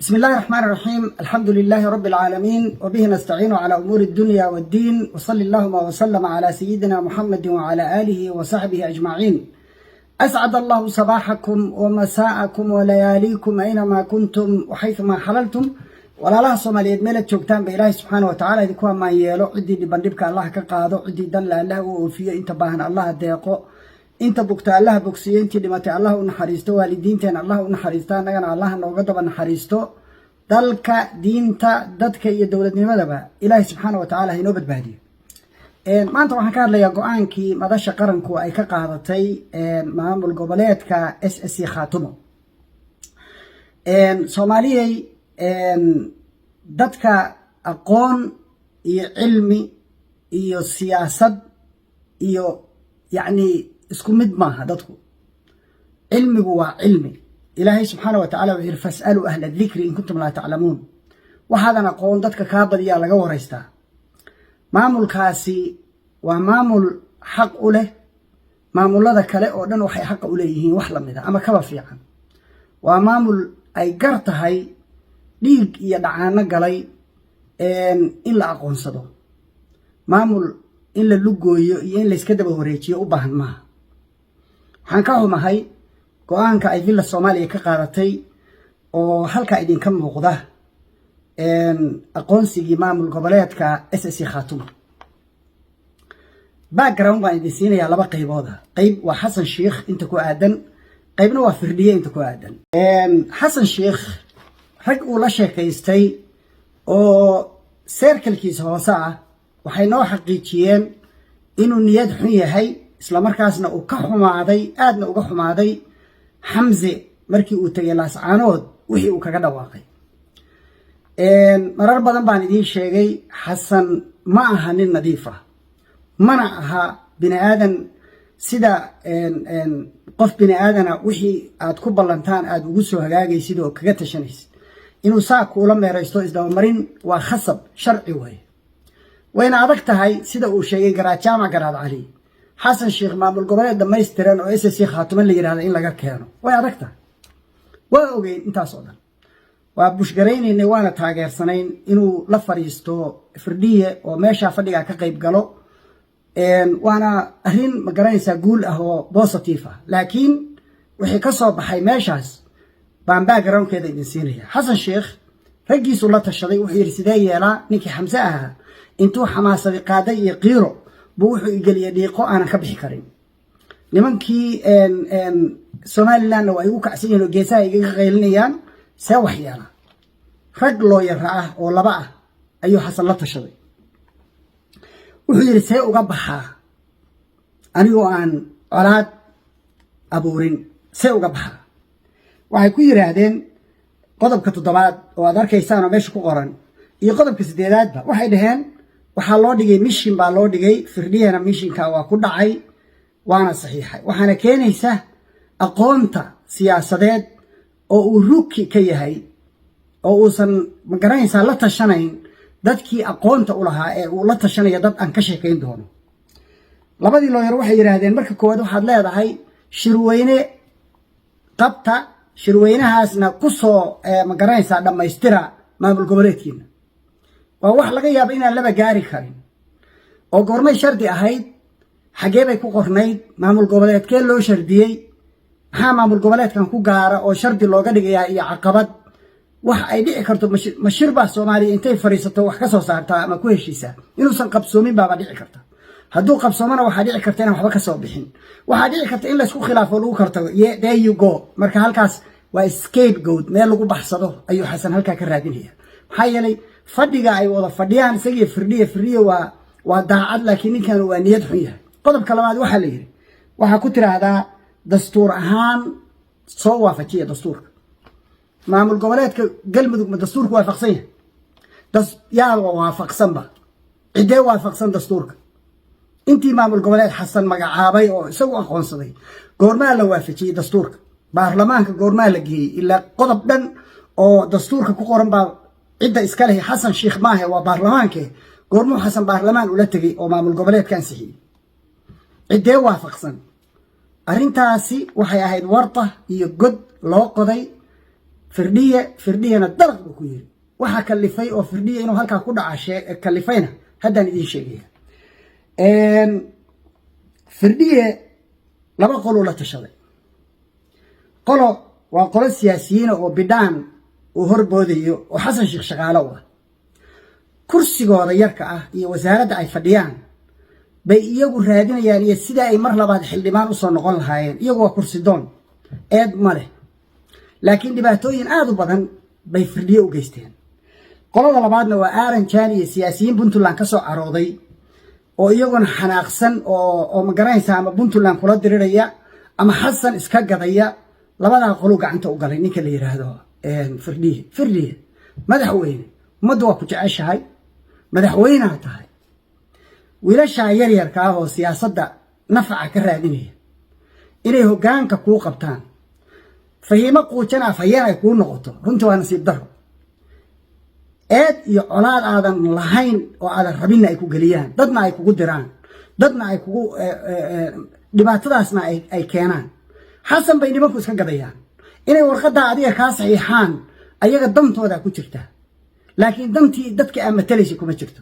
بسم الله الرحمن الرحيم، الحمد لله رب العالمين، وبه نستعين على أمور الدنيا والدين، وصل اللهم وسلم على سيدنا محمد وعلى آله وصحبه أجمعين. أسعد الله صباحكم ومساءكم ولياليكم أينما كنتم وحيثما حللتم. Walaalaha Soomaaliyeed meelaad joogtaan ba, Ilaahay subxaana wa tacala idinku ammaan yeelo. Ciddii dhiban dhibka Allah ka qaado, ciddii danle Allah u oofiyo, inta baahan Allah deeqo, inta bugta Allah bogsiyo, intii dhimatay Allah u naxariisto, waalidiinteen Allah u naxariisto, annagana Allah nooga daba naxariisto. Dalka, diinta, dadka iyo dowladnimadaba Ilaahay subxaana wa tacala hainoo badbaadiyo. Maanta waxaan ka hadlayaa go-aankii Madasha Qaranku ay ka qaadatay maamul goboleedka SSC Khaatumo. Soomaaliyey, dadka aqoon iyo cilmi iyo siyaasad iyo yacni isku mid maaha. Dadku cilmigu waa cilmi. Ilaahay subxaana wa tacala wuxuu yihi: فاسألوا أهل الذكر إن كنتم لا تعلمون. Waxaadan aqoon dadka kaa badiyaa laga waraystaa. Maamulkaasi waa maamul xaq u leh maamulada kale oo dhan waxay xaqa u leeyihiin wax lamida ama kaba fiican. Waa maamul ay gar tahay, dhiig iyo dhacaano galay in la aqoonsado. Maamul in la lugooyo iyo in layska daba wareejiyo u baahan maaha. Waxaan ka xumahay go-aanka ay Villa Soomaaliya ka qaadatay oo halkaa idinka muuqda, aqoonsigii maamul goboleedka SSC Khaatuma. Background baan idin siinayaa laba qaybooda. Qayb waa Xasan Sheikh inta ku aadan, qaybna waa Firdhiye inta ku aadan. Xasan Sheikh rag uu la sheekaystay oo circle-kiisa hoose ah waxay noo xaqiijiyeen inuu niyad xun yahay, islamarkaasna uu ka xumaaday, aadna uga xumaaday Xamse markii uu tegay Laascaanood wixii uu kaga dhawaaqay. Marar badan baan idiin sheegay, Xasan ma aha nin nadiif ah, mana aha bini aadan. Sida qof bini aadana wixii aad ku ballantaan aada ugu soo hagaagaysid oo kaga tashanaysid, inuu saa kuula meeraysto isdabamarin waa khasab sharci waaye, wayna adag tahay. Sida uu sheegay Garaad Jaamac Garaad Cali, Xasan Sheikh maamul goboleed dhammaystiran oo SSC Khaatumo la yidhahda in laga keeno way adag tahay. Waa ogeyn intaas oo dhan, waa push-garaynaynay, waana taageersanayn inuu la fadhiisto Firdhiye oo meeshaa fadhigaa ka qayb galo. Waana arrin, ma garanaysaa, guul ah oo positive ah. Laakiin wixii ka soo baxay meeshaas baan backgroundkeeda idin siinaya. Xasan Sheikh raggiisuu la tashaday. Wuxuu yidhi: "Sidee yeelaa? Ninkii Xamse ahaa intuu xamaasaday qaaday iyo qiiro buu wuxuu igeliyey dhiiqo aanan ka bixi karin. Nimankii Somalilandna waa igu kacsan yihin oo geesaha igaga qaylinayaan. See wax yeelaa?" Rag lawyer-a ah oo laba ah ayuu Xasan la tashaday. Wuxuu yidhi: "See uga baxaa anigoo aan colaad abuurin? See uga baxaa?" Waxay ku yidhaahdeen qodobka toddobaad oo aad arkaysaan oo meesha ku qoran iyo qodobka sideedaadba, waxay dhaheen waxaa loo dhigay mission baa loo dhigay. Firdhiyana mission-ka waa ku dhacay, waana saxiixay. Waxaana keenaysa aqoonta siyaasadeed oo uu rookie ka yahay oo uusan, ma garanaysaa, la tashanayn dadkii aqoonta u lahaa ee uu la tashanaya dad aan ka sheekayn doono. Labadii lawyer waxay yidhaahdeen: "Marka koowaad waxaad leedahay shirweyne qabta, shirweynahaasna ku soo, ma garanaysaa, dhammaystira maamul goboleedkiina." Waa wax laga yaaba inaan laba gaari karin. Oo goormay shardi ahayd? Xaggee bay ku qornayd? Maamul goboleedkee loo shardiyey? Maxaa maamul goboleedkan ku gaara oo shardi looga dhigayaa iyo caqabad? Wax ay dhici karto mashir baa Soomaaliya intay fadhiisato wax ka soo saartaa ama ku heshiisaa. Inuusan qabsoomin baaba dhici karta. Hadduu qabsoomana, waxaa dhici karta inaan waxba ka soo bixin. Waxaa dhici karta in laysku khilaafo, lagu kala tago. There you go. Marka halkaas waa scapegoat, meel lagu baxsado ayuu Xasan halkaa ka raadinaya. Maxaa yeelay, fadhiga ay wada fadhiyaan isagiyo Firdhiye, Firdhiye waa daacad, laakiin ninkan waa niyad xun yahay. Qodobka labaad waxaa la yidhi: waxaa ku tiraahdaa dastuur ahaan soo waafajiya dastuurka. Maamul goboleedka Galmudug ma dastuurka waafaqsan yahay? Yaaba waafaqsanba? Ciddee waafaqsan dastuurka? Intii maamul goboleed Xasan magacaabay oo isagu aqoonsaday, goormaa la waafajiyey dastuurka? Baarlamaanka goormaa la geeyey? Ilaa qodob dhan oo dastuurka ku qoran baa cidda iska leh Xasan Sheikh maahe, waa baarlamaanke. Goormuu Xasan baarlamaan ula tegey oo maamul goboleedka ansixiyey? Ciddee waafaqsan? Arrintaasi waxay ahayd warta iyo god loo qoday. Firdhiye, Firdhiyena dalaq buu ku yiri. Waxaa kalifay oo Firdhiye inuu halkaa ku dhaca kalifayna haddaan idiin sheegaya. Firdhiye laba qoluu la tashaday. Qolo waa qolo siyaasiyiina oo Bidhaan uu horboodayo oo Xasan Sheekh shaqaalo u ah. Kursigooda yarka ah iyo wasaaradda ay fadhiyaan bay iyagu raadinayaan iyo sidai ay mar labaad xildhibaan usoo noqon lahaayeen. Iyagu waa kursi doon, eed ma leh, laakiin dhibaatooyin aada u badan bay Firdhiye u geysteen. Qolada labaadna waa Aaran Jaan iyo siyaasiyiin Puntland ka soo carooday oo iyaguna xanaaqsan oo magaranaysa ama Puntland kula diriraya ama Xasan iska gadaya. Labadaa qoluu gacanta u galay ninka la yidhaahdo Firdhiye. Firdhiye, madaxweyne, ummaddu waa ku jeceshahay, madaxweyneha tahay. Wiilashaa yaryarka ah oo siyaasadda nafaca ka raadinaya inay hoggaanka kuu qabtaan, Fahiimo Quujan afhayeen ay kuu noqoto, runtii waa nasiib daro. Eed iyo colaad aadan lahayn oo aadan rabinna ay ku geliyaan, dadna ay kugu diraan, dadna ay kugu dhibaatadaasna ay keenaan. Xasan bay nimanku iska gadayaan. Inay warqaddaa adiga kaa saxiixaan ayaga dantoodaa ku jirta, laakiin dantii dadka aa matalaysa kuma jirto.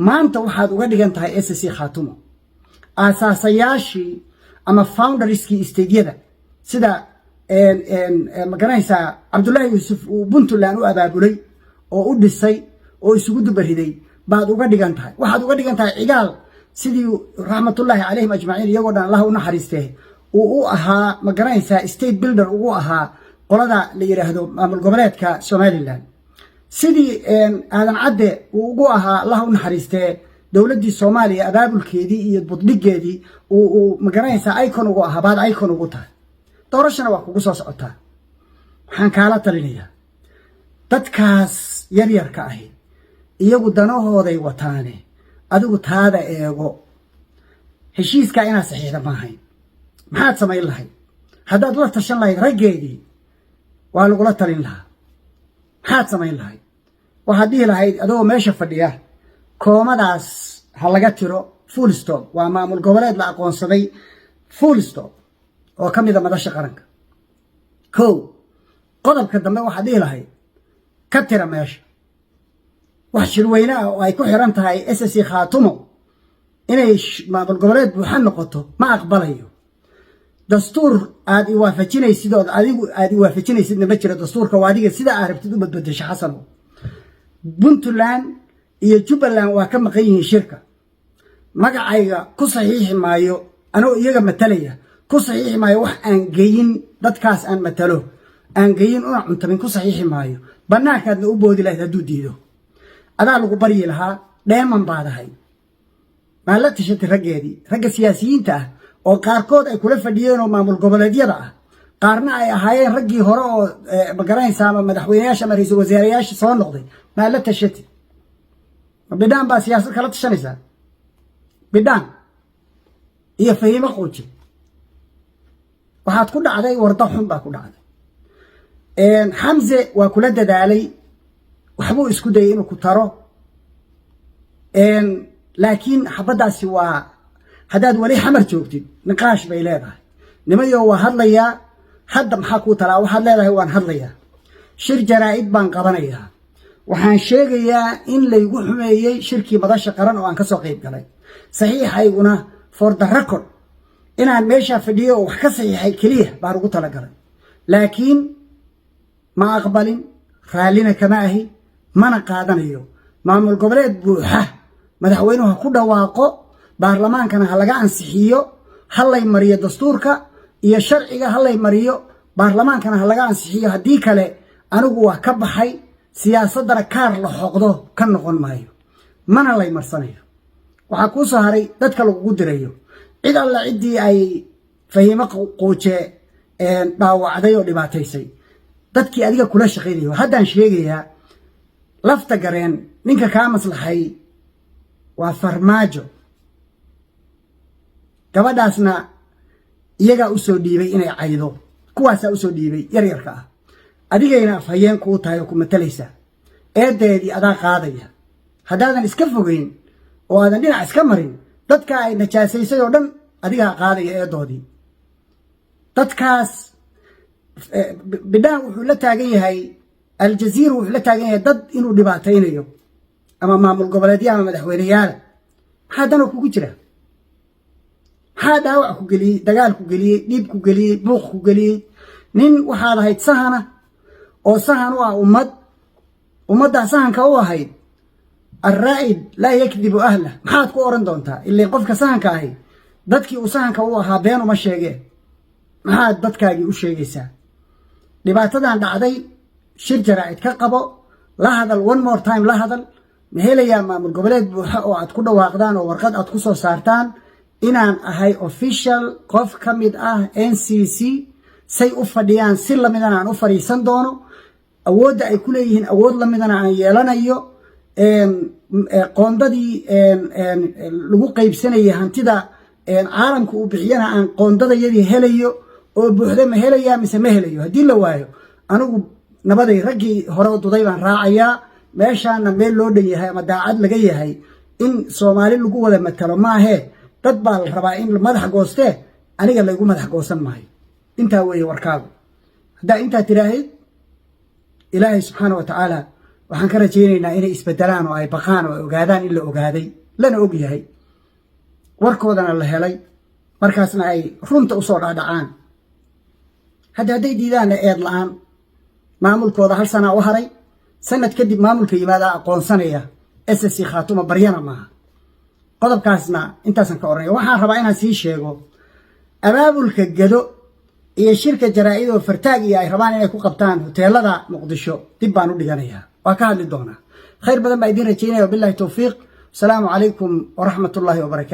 Maanta waxaad uga dhigan tahay SSC Khaatumo aasaasayaashii ama founderskii stateyada, sida, magaranaysaa, Cabdullaahi Yuusuf uu Puntland u abaabulay oo u dhisay oo isugu dubariday baad uga dhigan tahay. Waxaad uga dhigan tahay Cigaal sidii, raxmatullaahi calayhim ajmaciin, iyagoo dhan Allah u naxariistee, uu u ahaa, ma garanaysaa, state builder ugu ahaa qolada la yidhaahdo maamul goboleedka Somaliland, sidii Aadan Cadde uu ugu ahaa, Allah u naxariistee, dowladdii Soomaaliya abaabulkeedii iyo buddhigeedii uu, magaranaysaa, icon ugu ahaa baad icon ugu tahay. Doorashana waa kugu soo socotaa. Waxaan kaala talinayaa, dadkaas yaryarka ahi iyagu danahooday wataane, adigu taada eego. Heshiiskaa inaad saxiixda ma ahayn. Maxaad samayn lahayd haddaad la tashan lahayd raggeedii? Waa lagula talin lahaa. Maxaad samayn lahayd? Waxaad dhihi lahayd adagoo meesha fadhiya, koomadaas ha laga tiro, full stop, waa maamul goboleed la aqoonsaday, full stop, oo ka mida madasha qaranka. Kow, qodobka dambe waxaad dhihi lahayd ka tira meesha wax shirweyne ah oo ay ku xiran tahay SSC Khaatumo inay maamul goboleed buuxa noqoto ma aqbalayo. Dastuur aad iwaafajinaysid ood adigu aad iwaafajinaysidna ma jiro. Dastuurka waa adiga sida aad rabtid u badbedesho. Xasano, Puntland iyo Jubbaland waa ka maqan yihiin shirka. Magacayga ku saxiixi maayo, anoo iyaga matalaya ku saxiixi maayo wax aan geyin dadkaas aan matalo, aan geyin una cuntamin ku saxiixi maayo. Bannaankaadna u boodi lahayd hadduu diido, adaa lagu baryi lahaa. Dheeman baad ahay. Maa la tashatay raggeedii, ragga siyaasiyiinta ah oo qaarkood ay kula fadhiyeen oo maamul goboleedyada ah, qaarna ay ahaayeen raggii hore oo, magaranaysa, ama madaxweyneyaasha ama ra-iisul wasaarayaasha soo noqday? Maa la tashatay? Ma Bidhaan baa siyaasad kala tashanaysaa? Bidhaan iyo Fahiimo Quuje, waxaad ku dhacday warda xun baa ku dhacday. Xamse waa kula dadaalay, waxbuu isku dayay inuu ku taro, laakiin xabaddaasi waa haddaad weli Xamar joogtid niqaash bay leedahay. Nimayo, waa hadlayaa hadda. Maxaa kuu talaa? Waxaad leedahay waan hadlayaa, shir jaraa'id baan qabanayaa, waxaan sheegayaa in laygu xumeeyey shirkii madasha qaran oo aan ka soo qayb galay, saxiixayguna for the record inaan meeshaa fadhiyo oo wax ka saxiixay keliya baan ugu talagalay, laakiin ma aqbalin, raallina kama ahi, mana qaadanayo. Maamul goboleed buuxa madaxweynuhu ha ku dhawaaqo, baarlamaankana ha laga ansixiyo, ha lay mariyo dastuurka iyo sharciga, ha lay mariyo, baarlamaankana ha laga ansixiyo. Haddii kale anigu waa ka baxay siyaasaddana, kaar la xoqdo ka noqon maayo, mana lay marsanayo. Waxaa kuu soo haray dadka lagugu dirayo. Cid alla ciddii ay Fahiimo Quuje dhaawacday oo dhibaataysay, dadkii adiga kula shaqaynayo haddaan sheegayaa. Lafta Gareen ninka kaa maslaxay waa Farmaajo. Gabadhaasna iyagaa usoo dhiibay inay caydo, kuwaasaa usoo dhiibay yaryarka ah. Adigayna afhayeen kuu tahay oo ku matalaysaa. Eedeedii adaa qaadaya haddaadan iska fogeyn oo aadan dhinac iska marin. Dadka ay najaasaysay oo dhan adigaa qaadaya eedoodii. Dadkaas Bidhaan wuxuu la taagan yahay, Aljaziira wuxuu la taagan yahay dad inuu dhibaataynayo ama maamul goboleedya ama madaxweyneyaala. Maxaa danoo kugu jira? Maxaa dhaawac ku geliyey, dagaal ku geliyey, dhiib ku geliyey, buuq ku geliyey? Nin waxaad ahayd sahana oo sahan u ah ummad, ummaddaa sahanka u ahayd. الرائد لا يكذب أهله. Maxaad ku odhan doontaa? Ileen qofka sahanka ahi dadkii uu sahanka u ahaa been uma sheegee. Maxaad dadkaagii u sheegaysaa? Dhibaatadan dhacday shir jaraa'id ka qabo, la hadal, one more time la hadal. Ma helayaa maamul goboleed buuxa oo aad ku dhawaaqdaan oo warqad aad ku soo saartaan inaan ahay official qof ka mid ah NCC? Say u fadhiyaan si lamidana aan u fadhiisan doono, awoodda ay ku leeyihiin awood lamidana aan yeelanayo, qoondadii lagu qaybsanayay hantida caalamka uu bixiyana aan qoondadayadii helayo oo buuxda. Ma helayaa mise ma helayo? Haddii la waayo, anigu nabaday, raggii hore duday baan raacayaa. Meeshaana meel loo dhan yahay ama daacad laga yahay in Soomaali lagu wada matalo maahee, dad baa la rabaa in madax goostee, aniga laygu madax goosan maayo. Intaa weeye warkaagu. Haddaa intaa tiraahid, Ilaahay subxaana wa tacaala waxaan ka rajaynaynaa inay isbedelaan oo ay baqaan oo ay ogaadaan in la ogaaday, lana og yahay, warkoodana la helay, markaasna ay runta usoo dhacdhacaan. Hadda hadday diidaanna, eed la-aan maamulkooda hal sanaa u haray. Sanad kadib maamulka yimaadaa aqoonsanaya SSC Khaatuma, baryana maaha. Qodobkaasna intaasan ka odhanaya. Waxaan rabaa inaan sii sheego abaabulka Gedo iyo shirka jaraa'id oo Fartaag iyo ay rabaan inay ku qabtaan hoteelada Muqdisho. Dib baan u dhiganayaa, waa ka hadli doonaa. Khayr badan baa idiin rajaynaya. Wabillahi towfiiq. Asalaamu calaykum waraxmat ullaahi wabarakatu.